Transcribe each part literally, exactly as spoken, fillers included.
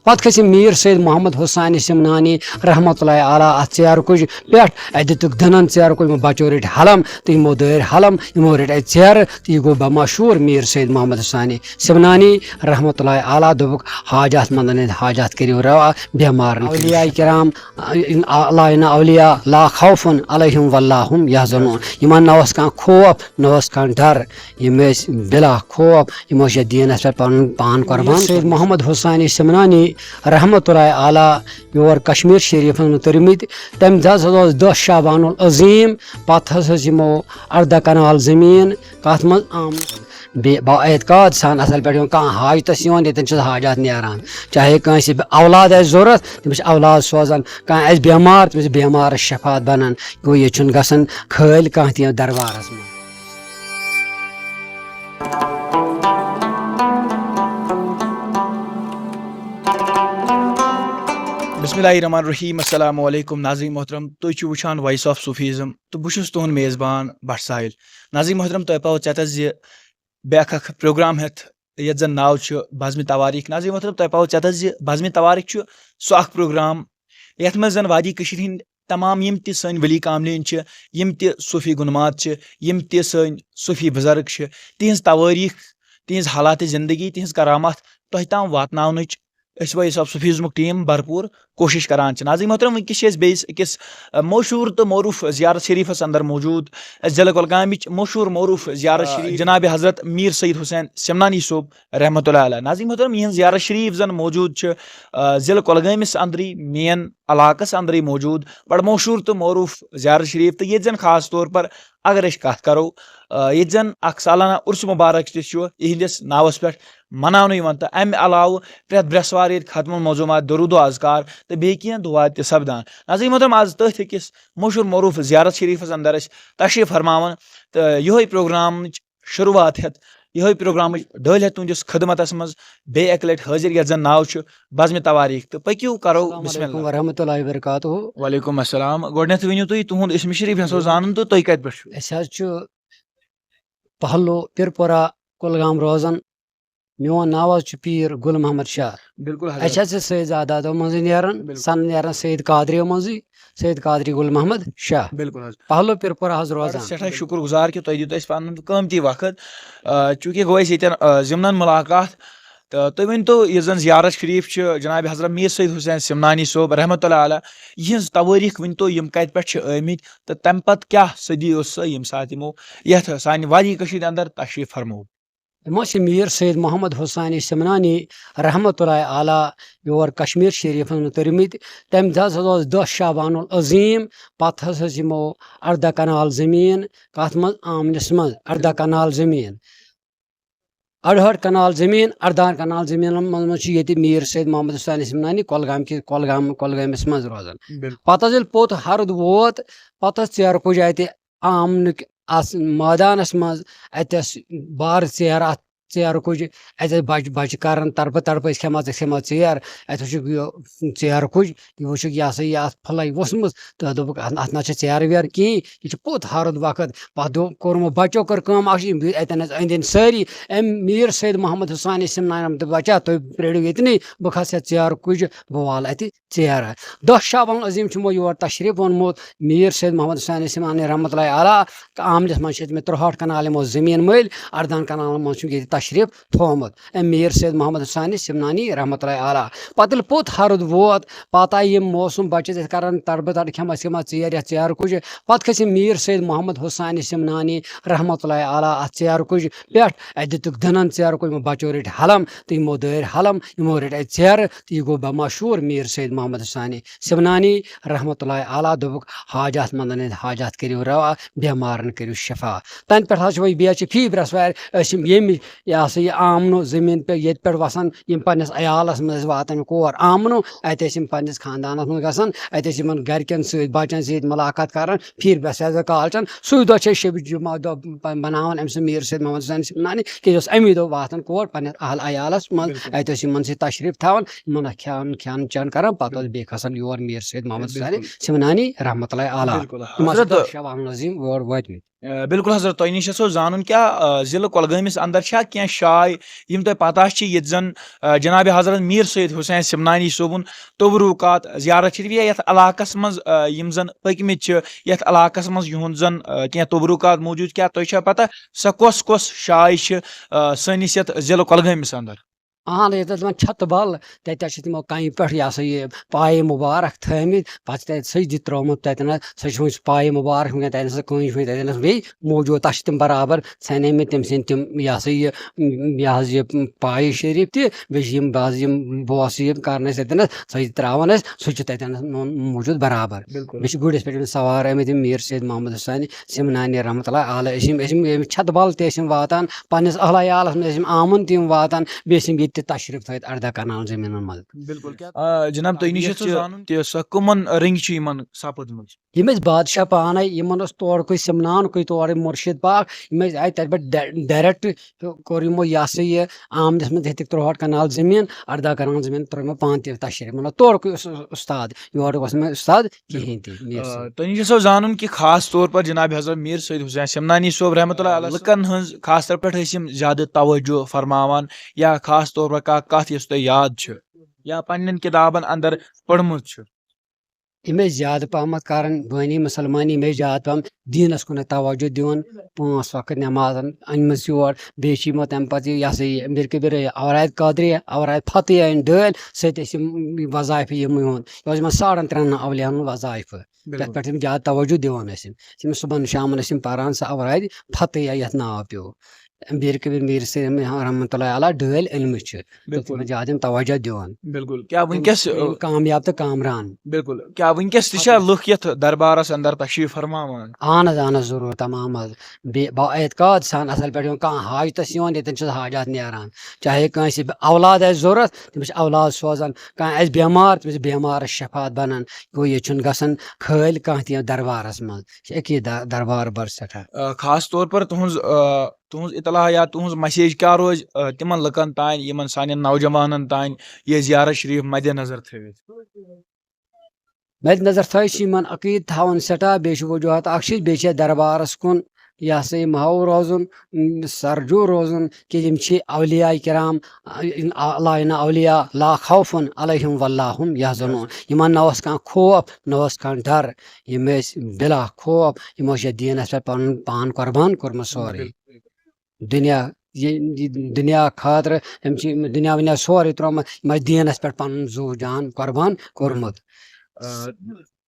پتہٕ کھٔسۍ یِم میٖر سید محمد حسینی سمنانی رحمتہ اللہ علیہ اتھ ژیرٕ کُج پٮ۪ٹھ۔ اتہِ دِتُکھ دٕنن ژیرٕ کُج، یِمو بچو رٔٹۍ حلم تہٕ یِمو دٲرۍ حلم، یِمو رٔٹۍ اتہِ ژیرٕ تہٕ یہِ گوٚو بمشہوٗر میٖر سید محمد حسینی سمنانی رحمتہ اللہ علیہ۔ دوٚپُکھ، حاجات مندن ہٕنٛدۍ حاجات کٔرِو روا، بٮ۪مارن کٔرِو اولیاء شفا۔ کرام، آ، آ، لا اولیاء لا خوف علیہم ولا هم یحزنون۔ یِمن نہ اوس کانٛہہ خوف، نہ اوس کانٛہہ ڈر۔ یِم ٲسۍ بلا خوف، یِمو چھِ دیٖنَس پٮ۪ٹھ پَنُن پان قۄربان سید کوٚرمُت۔ محمد حسینی سمنانی رحمتہ اللہ علیہ یور کشمیر شریفَس منٛز تٔرمٕتۍ۔ تَمہِ دۄہ ہسا اوس دَہ شعبان العظیٖم، پَتہٕ ہسا ٲسۍ یِمو اَرداہ کنال زٔمیٖن کَتھ منٛز آمٕژ۔ بے-، با اعتقاد سان اَصٕل پٲٹھۍ یِوان کانٛہہ حاجتَس یِوان، ییٚتٮ۪ن چھُس حاجات نیران۔ چاہے کٲنٛسہِ اولاد آسہِ ضوٚرَتھ، تٔمِس چھِ اولاد سوزان۔ کانٛہہ آسہِ بٮ۪مار، تٔمِس چھِ بٮ۪مارَس شفاعت بَنان۔ گوٚو، ییٚتہِ چھُنہٕ گژھان خٲلۍ کانٛہہ تہِ یَتھ دربارَس منٛز۔ بسم اللہ الرحمن الرحیم۔ السلام علیکم ناظرین محترم، تُہۍ چھِو وٕچھان Voice of Sufism تہٕ بہٕ چھُس تُہُنٛد میزبان بٹ ساحل۔ ناظرین محترم، تۄہہِ پاوٕ ژٮ۪تَس زِ بیٛاکھ اکھ پروگرام ہٮ۪تھ، یَتھ زَن ناو چھُ بزمِ تواریٖخ۔ ناظرین محترم، تۄہہِ پاوٕ ژٮ۪تَس زِ بزمِ تواریٖخ چھُ سُہ اکھ پروگرام، یَتھ منٛز زَن وادی کٔشیٖرِ ہِنٛدۍ تمام یِم تہِ سٲنۍ ؤلی کاملین چھِ، یِم تہِ صوٗفی گُنمات چھِ، یِم تہِ سٲنۍ صوٗفی بُزرگ چھِ، تِہِنٛز توٲریٖخ، تِہِنٛز حالات زندگی، تِہِنٛز کرامات تۄہہِ تام واتناونٕچ أسۍ Voice of Sufismُک ٹیٖم بھرپوٗر کوٗشِش کران چھِ۔ ناظرین محترم، وٕنکیٚس چھِ أسۍ بیٚیِس أکِس، آ، مشہوٗر تہٕ معروٗف زیارت شریٖفَس اندر موجوٗد، ضلع کۄلگامِچ مشہوٗر معروٗف زیارت آ، شریٖف جناب حضرت میٖر سید حسین سمنانی صٲب رحمتہ اللہ علیہ۔ ناظرین محترم، یِہٕنٛز زیارت شریٖف زَن موجوٗد چھِ، آ، ضلع کۄلگٲمِس اندرٕے، مین علاقس اندرٕے موجوٗد، بڑٕ مشہوٗر تہٕ معروٗف زیارت شریٖف۔ تہٕ ییٚتہِ زَن خاص طور پر اگر أسۍ کتھ کرو، آ، ییٚتہِ زَن اکھ سالانہ عرس مبارک تہِ چھُ یِہنٛدِس ناوس پٮ۪ٹھ مناونہٕ یِوان، تہٕ امہِ علاوٕ پرٛٮ۪تھ برٛٮ۪سوار ییٚتہِ ختم المعظومات، درود و اذکار تہٕ بیٚیہِ کینٛہہ دُعا تہِ سپدان۔ ناظرین محترم، آز تٔتھۍ أکِس مشہوٗر معروٗف زیارت شریٖفس اندر أسۍ تشریٖف فرماوان، تہٕ یِہوٚے پروگرامٕچ شروٗعات ہٮ۪تھ، یِہوٚے پروگرامٕچ ڈٲلۍ ہٮ۪تھ تُہنٛدِس خدمتس منٛز بیٚیہِ اکہِ لٹہِ حٲضِر، یتھ زن ناو چھُ بزمِ تواریٖخ۔ تہٕ پٔکِو کرو السلام بسم علیکم اللہ۔ ورحمۃ اللہ وبرکاتہ۔ وعلیکم السلام۔ گۄڈٕنٮ۪تھ ؤنِو تُہۍ تُہُنٛد اسمِ شریٖف، یژھو زانُن تہٕ تُہۍ کتہِ پٮ۪ٹھ چھِو؟ أسۍ حظ چھِ پہلو، پِرپورہ، کۄلگام روزان۔ میون ناو حظ چھُ پیٖر گُل محمد شاہ۔ بِلکُل حضرت۔ اَسہِ حظ چھِ سید زاداتو منٛزٕے نیران، بِلکُل۔ سَن نیران سید قادریو منٛزٕے، سید قادری گُل محمد شاہ۔ بِلکُل حظ۔ پہلو پِرپورہ حظ بڑٕ روزان۔ سٮ۪ٹھاہ شُکُر گُزار کہِ تۄہہِ دیُت اَسہِ پَنُن قۭمتی وقت۔ آ، چوٗنٛکہِ گوٚو اَسہِ ییٚتٮ۪ن، آ، ضِمنَن مُلاقات۔ تہٕ تُہۍ ؤنۍ تو، یُس زَن زیارت شریٖف چھِ جناب حضرت میٖر سید حسین سمنانی صٲب رحمتہ اللہ علیہ، یِہٕنٛز توٲریٖخ ؤنۍ تو، یِم کَتہِ پٮ۪ٹھ چھِ آمٕتۍ تہٕ تَمہِ پَتہٕ کیٛاہ صدی ٲس سۄ، ییٚمہِ ساتہٕ یِمو یَتھ سانہِ وادی کٔشیٖرِ اَندَر تشریٖف فرموو؟ یِم ٲسۍ میٖر سید محمد حسینی سمنانی رحمتہ اللہ علیہ یور کشمیر شریٖفَس منٛز تٔرمٕتۍ۔ تَمہِ دۄہ ہسا اوس دَہ شعبان العظیٖم، پتہٕ ہسا ٲسۍ یِمو اَرداہ کنال زٔمیٖن، کَتھ منٛز؟ آمنَس منٛز اَرداہ کنال زٔمیٖن۔ اَڑٕہٲٹھ کنال زٔمیٖن، اَرداہَن کنال زٔمیٖنَن منٛز، منٛز چھُ ییٚتہِ میٖر سید محمد حسینی سمنانی کۄلگام کہِ، کۄلگام، کۄلگٲمِس منٛز روزان۔ بِلکُل۔ پتہٕ حظ ییٚلہِ پوٚت ہرُد ووت، پتہٕ ٲس ژیرٕ کُج اَتہِ آمنٕکۍ اَتھ مٲدانَس منٛز، اَتہِ ٲس بار ژیر اَتھ ژیرٕ کُجہِ، اَتہِ ٲسۍ بَچہٕ، بَچہٕ کَران تَڑپہٕ تَڑپہٕ، "أسۍ کھٮ۪مہٕ حظ، أسۍ کھٮ۪مہٕ حظ ژیر۔" اَتہِ وٕچھُکھ یہِ ژیرٕ کُج، یہِ وٕچھُکھ یہِ ہسا یہِ اَتھ پھٕلَے ؤژھمٕژ، تہٕ دوٚپُکھ، "اَتھ، اَتھ نہ چھِ ژیرٕ ویرٕ کِہیٖنۍ، یہِ چھُ پوٚت ہرُد وقت۔" پَتہٕ دۄہ کوٚرمو بَچو کٔر کٲم اَکھ، یِم بیٖٹھۍ اَتٮ۪ن ٲسۍ أنٛدۍ أنٛدۍ سٲری۔ أمۍ میٖر سید محمد حسینی سمنانی دوٚپ، "بَچا، تُہۍ پرٛٲرِو ییٚتنٕے، بہٕ کھسہٕ یَتھ ژیرٕ کُجہِ، بہٕ والہٕ اَتہِ ژیرٕ۔" دَہ شعبان عظیٖم چھُ یِمو یور تشریٖف اوٚنمُت۔ میٖر سید محمد حسینی سمنانی رحمتہ اللہ علیہ آمنَس منٛز چھِ ہیٚتمٕتۍ ترٛوہٲٹھ کنال یِمو زٔمیٖن مٔلۍ، اَردَہَن کنالَن منٛز چھُ ییٚتہِ تشریٖف تھوٚومُت۔ أمۍ میٖر سید محمد حسینی سمنانی رحمتہ اللہ علیہ۔ پتہٕ ییٚلہِ پوٚت ہرُد ووت، پتہٕ آیہِ یِم موسم بَچہِ ٲسۍ کران تَڑبہٕ تَڑ، کھٮ۪مہٕ حظ، کھٮ۪مہٕ حظ ژیر یَتھ ژیرٕ کُجہِ۔ پتہٕ کھٔتۍ یِم میٖر سید محمد حسینی سمنانی رحمتہ اللہ علیہ اَتھ ژیرٕ کُجہِ پٮ۪ٹھ۔ اَتہِ دِتُکھ دٕنَن ژیرٕ کُجہِ، یِمو بَچو رٔٹۍ حلم تہٕ یِمو دٲرۍ حلم، یِمو رٔٹۍ اَتہِ ژیرٕ تہٕ یہِ گوٚو بمشہوٗر میٖر سید محمد حسینی سمنانی رحمتہ اللہ علیہ۔ دوٚپُکھ، حاجات مندن ہٕنٛدۍ حاجات کٔرِو روا، بٮ۪مارن کٔرِو شفا۔ تَنہٕ پٮ۪ٹھ حظ چھِ وۄنۍ بیچھِ فی برٛٮ۪سوارِ أسۍ یِم ییٚمہِ، یہِ ہسا یہِ آمنو زٔمیٖن پٮ۪ٹھ، ییٚتہِ پٮ۪ٹھ وَسان، یِم پنٛنِس عیالَس منٛز ٲسۍ واتان کور۔ آمنو، اَتہِ ٲسۍ یِم پنٛنِس خاندانَس منٛز گژھان، اَتہِ ٲسۍ یِمَن گَرِکٮ۪ن سۭتۍ، بَچَن سۭتۍ مُلاقات کَران، فی برٛٮ۪سوارِ کالچَن۔ سُے دۄہ چھِ أسۍ شبِ جمعہ دۄہ ب-، بَناوان أمۍ سٕنٛز میٖر سید محمد حسین سمنانی، کہِ یہِ اوس اَمی دۄہ واتان کور پنٛنِس اہل عیالَس منٛز، بِلکُل۔ اَتہِ ٲسۍ یِمَن سۭتۍ تشریٖف تھاوان، یِمَن کھٮ۪وان، کھٮ۪ن چٮ۪ن کَران، پَتہٕ اوس بیٚیہِ کھسان یور میٖر سید محمد حسین بِلکُل۔ سمنانی رحمتہ اللہ علیہ۔ بِلکُل۔ یِم حظ چھِ حضرت دَہ شعبان عظیٖم یور وٲتمٕتۍ۔ آ، بِلکُل حضرت، تۄہہِ نِش یَژھو زانُن کیٛاہ، آ، ضلعہٕ کۄلگٲمِس اَندَر چھا کینٛہہ جاے یِم تۄہہِ پَتہ چھِ، ییٚتہِ زَن، آ، جناب حضرت میٖر سید حسین سِمنانی صٲبُن تبرُکات زیارت شریف یا یَتھ علاقَس منٛز، آ، یِم زَن پٔکمٕتۍ چھِ، یَتھ علاقَس منٛز یِہُنٛد زَن، آ، کینٛہہ تبرُکات موٗجوٗد، کیٛاہ تۄہہِ چھا پَتہ سۄ کۄس کۄس جاے چھِ، آ، سٲنِس یَتھ ضلعہٕ کۄلگٲمِس اَندَر؟ اہن، ییٚتہِ ٲس دَپان چھَتہٕ بَل، تَتہِ حظ چھِ تِمو کَنہِ پٮ۪ٹھ، یہِ ہسا یہِ، پایہِ مُبارک تھٲومٕتۍ، پَتہٕ چھِ تَتہِ سجدٕ ترٛوومُت، تَتٮ۪ن حظ، سۄ چھِ وۄنۍ سُہ پایہِ مُبارک وٕنکٮ۪ن، تَتٮ۪ن ہسا کٕہٕنۍ چھُ وۄنۍ تَتٮ۪ن حظ بیٚیہِ موٗجوٗد، تَتھ چھِ تِم برابر ژھٮ۪نے مٕتۍ تٔمۍ سٕنٛدۍ تِم، یہِ ہسا یہِ، یہِ حظ یہِ پایہِ شریٖف تہِ، بیٚیہِ چھِ یِم، بہٕ حظ یِم بوسہٕ یِم کَرنَس تَتٮ۪ن حظ، سۄ چھِ ترٛاوان حظ، سُہ چھُ تَتٮ۪ن حظ موٗجوٗد برابر۔ بِلکُل۔ بیٚیہِ چھِ گُرِس پٮ۪ٹھ یِم سوار آمٕتۍ یِم میٖر سید محمد حسین سِمنانی رحمتہ اللہ علیہ، ٲسۍ یِم، ٲسۍ یِم، یِم چھَتہٕ بَل تہِ ٲسۍ یِم واتان، پننِس اہل عیالَس منٛز ٲسۍ یِم آمُن تہِ یِم واتان، بیٚیہِ ٲسۍ یِم ییٚتہِ تہِ تشریٖف تھٲوِتھ اَرداہ کنال زٔمیٖنَن منٛز۔ بِلکُل۔ کیٛاہ، آ، جناب، تُہۍ نِش یَژھو زانُن تہِ سۄ کٕمَن رٔنٛگۍ چھِ یِمَن سَپٕدمٕژ؟ یِم ٲسۍ بادشاہ پانَے، یِمَن اوس تورکُے سِمنانکُے تورٕے مُرشِد پاک، یِم ٲسۍ آے تَتہِ پٮ۪ٹھ ڈ-، direct کوٚر یِمو یہِ ہسا یہِ آمدِس منٛز ہیٚتِکھ تُرٛہٲٹھ کنال زٔمیٖن، اَرداہ کنال زٔمیٖن ترٛٲو یِمو پانہٕ تہِ تشریٖف، مطلب تورکُے اوس اُستاد، یورٕ اوس نہٕ اُستاد کِہیٖنۍ تہِ، میٖر آ، صٲب۔ تۄہہِ نِش چھُ زانُن کہِ خاص طور پر جناب حضرت میٖر سید حسین سمنانی صٲب رحمتہ اللہ علیہ لُکن ہٕنٛز خاص طور پٮ۪ٹھ ٲسۍ یِم زیادٕ توجہ فرماوان، یا خاص طور پر کانٛہہ کتھ یۄس تۄہہِ یاد چھِ یا پننٮ۪ن کِتابن اندر پٔرمٕژ چھِ؟ یِم ٲسۍ زیادٕ پہمتھ کران، بٲنی مسلمان، یِم ٲسۍ زیادٕ پہم دیٖنس کُنتھ توجہ دِوان، پانٛژھ وقت نٮ۪مازن أنمٕژ یور، بیٚیہِ چھِ یِمو تمہِ پتہٕ یہِ، یہِ ہسا یہِ، امبیر کبیر، اوراد قادری، اوراد فتح، أنۍ ڈٲلۍ، سۭتۍ ٲسۍ یِم وظایفہٕ یِم یِہُنٛد، یہِ اوس یِمن ساڑن ترٛٮ۪ن اولیاہن ہُنٛد وظایفہٕ۔ بِلکُل۔ یَتھ پٮ۪ٹھ یِم زیادٕ توجہ دِوان ٲسۍ۔ یِم صُبحن شامَن ٲسۍ یِم پَران سۄ اوراد فتح یا یَتھ ناو پیوٚو۔ امبیر کبیر میٖر صٲب رحمتہ اللہ علیہ ڈٲلۍ علمہٕ چھِ۔ تہٕ بِلکُل۔ تِمَن زیادٕ یِم توجہ دِوان۔ بِلکُل۔ کیٛاہ وٕنکیٚس، تِم چھِ کامیاب تہٕ کامران۔ بِلکُل۔ کیٛاہ وٕنکیٚس تہِ چھا لُکھ یَتھ دربارَس اندر تشریٖف فرماوان؟ اہن حظ، اہن حظ، ضروٗر، تمام حظ۔ بیٚیہِ با اعتقاد سان اَصٕل پٲٹھۍ یِوان، کانٛہہ حاجتَس یِوان، ییٚتٮ۪ن چھُس حاجات نیران۔ چاہے کٲنٛسہِ اولاد آسہِ ضوٚرَتھ، تٔمِس چھِ اولاد سوزان۔ کانٛہہ آسہِ بٮ۪مار، تٔمِس چھِ بٮ۪مارَس شفاعت بَنان۔ گوٚو، ییٚتہِ چھُنہٕ گژھان خٲلۍ کانٛہہ تہِ یَتھ دربارَس منٛز۔ چھِ أکی در-، دربار بٔڑ سٮ۪ٹھاہ۔ آ، خاص طور پر تُہٕنٛز، آ، تُہٕنٛز اطلاع یا تُہٕنٛز message کیٛاہ روزِ، آ، تِمن لُکن تام، یِمن سانٮ۪ن نوجوانن تام یہِ زیارت شریف مدِ نظر تھٲوِتھ؟ مدِ نظر تھٲوِتھ چھِ یِمن عقیٖد تھاوُن سٮ۪ٹھاہ، بیٚیہِ چھِ وجوہات اکھ چیٖز، بیٚیہِ چھِ یَتھ دربارس کُن یہِ ہسا یہِ ماحول روزُن، م، سرجو روزُن کہِ یِم چھِ اولیاء کرام، آ، لاینہ اولیاء لا خوف علیہم ولا هم یحزنون۔ یِمن نہ اوس کانٛہہ خوف، نہ اوس کانٛہہ ڈر۔ یِم ٲسۍ بلا خوف، یِمو چھِ یَتھ دیٖنَس پٮ۪ٹھ پَنُن پان قۄربان کوٚرمُت سورُے۔ بِلکُل۔ دُنیا، یہِ، یہِ دُنیا خٲطرٕ، أمۍ چھِ دُنیا وُنیا سورُے ترٛوومُت، یِم ٲسۍ دیٖنَس پٮ۪ٹھ پَنُن زُو جان قۄربان کوٚرمُت۔ آ،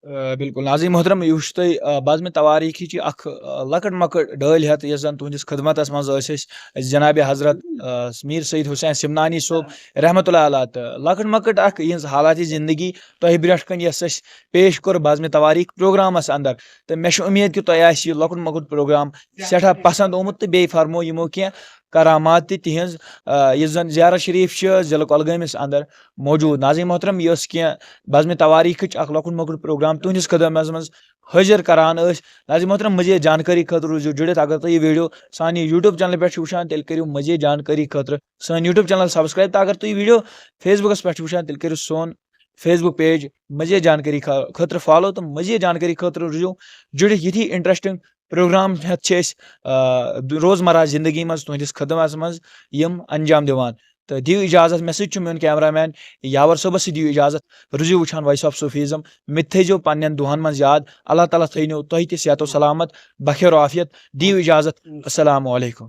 آ، بِلکُل۔ ناظرین محترم، یہِ وٕچھ تۄہہِ، آ، بزمِ توٲریٖخ چھِ اکھ، آ، لۄکٕٹ مۄکٕٹ ڈٲلۍ ہٮ۪تھ، یۄس زَن تُہٕنٛدِس خدمتس منٛز ٲسۍ أسۍ جناب حضرت، آ، میٖر سید حسین سمنانی صٲب رحمتہ اللہ علیہ تہٕ لۄکٕٹ مۄکٕٹ اکھ یِہٕنٛز حالات زندگی تۄہہِ برٛونٛٹھ کَنہِ یۄس اَسہِ پیش کوٚر بزمِ توٲریٖخ پروگرامس اندر۔ تہٕ مےٚ چھِ اُمید کہِ تۄہہِ آسہِ یہِ لۄکُٹ مۄکُٹ پروگرام سٮ۪ٹھاہ پسنٛد آمُت تہٕ بیٚیہِ فرمو یِمو کینٛہہ کرامات تہِ تِہنٛز، آ، یُس زن زیارت شریف چھِ ضلعہٕ کۄلگٲمِس اندر موجود۔ ناظرین محترم، یہِ ٲس کینٛہہ بزمِ توٲریٖخٕچ اکھ لۄکُٹ مۄکُٹ پروگرام تُہنٛدِس خدمتس منٛز حٲضِر کران ٲسۍ۔ ناظرین محترم، مزید جانکٲری خٲطرٕ روٗزِو جُڑِتھ۔ اگر تُہۍ یہِ ویڈیو سانہِ YouTube چینلہِ پٮ۪ٹھ چھِو وٕچھان، تیٚلہِ کٔرِو مزید جانکٲری خٲطرٕ سٲنۍ YouTube channel subscribe۔ تہٕ اگر تُہۍ یہِ ویڈیو Facebookس پٮ۪ٹھ چھِو وٕچھان، تیٚلہِ کٔرِو سون Facebook page مزید جانکٲری خٲ-، خٲطرٕ follow تہٕ مزید جانکٲری خٲطرٕ روٗزِو جُڑِتھ۔ یِتھی interesting پروگرام ہٮ۪تھ چھِ أسۍ، آ، روزمرہ زندگی منٛز تُہنٛدِس خدمتس منٛز یِم انجام دِوان۔ تہٕ دِیِو اجازت، مےٚ سۭتۍ چھُ میون cameraman یاور صٲبس سۭتۍ دِیِو اجازت۔ روٗزِو وٕچھان Voice of Sufism، مےٚ تہِ تھٲیزیو پننٮ۪ن دُعن منٛز یاد۔ اللہ تعالیٰ تھٲینو تۄہہِ تہِ صحت و سلامت، بخیر و عافیت۔ دِیِو اجازت۔ السلام علیکم۔